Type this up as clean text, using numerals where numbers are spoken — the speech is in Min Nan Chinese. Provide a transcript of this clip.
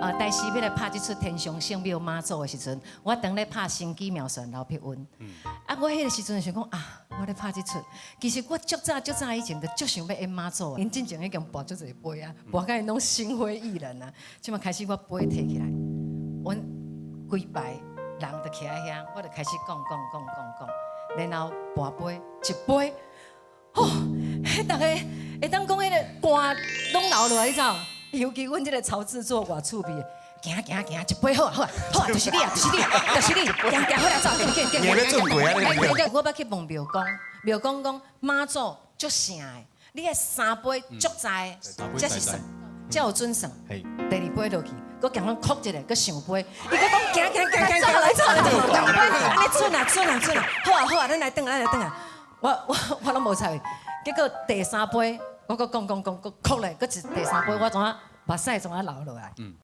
大師欲來拍這齣天上聖廟媽祖的時陣，我當咧拍神機妙算劉碧雲。啊，我彼个時陣想講啊，我咧拍這齣，其實我足早足早以前就足想欲演媽祖，𪜶進前已經跋足濟杯啊，跋甲𪜶攏心灰意冷啊。這馬開始我杯提起來，阮規排人就徛佇遐，我就開始講講講講講，然後跋杯一杯，吼，彼逐家會當講彼个汗攏流落來，你知無？尤其阮這个曹製作偌趣味的，行行行，一杯好啊好啊好啊，就是你啊，就是你，就是你，行行好來走，緊緊緊。你欲做鬼啊？你我捌去問廟公，廟公講媽祖足聖的，你愛三杯足在，才是算，才有準算。第二杯落去，閣共阮哭一下，閣上杯，伊閣講行行行行行來走來走，兩杯，按呢準啊準啊準啊，好啊好啊，咱來轉咱來轉啊，我攏無睬伊，結果第三杯，我閣講講講，閣哭咧，閣一第三杯，我怎啊目屎怎啊流落來。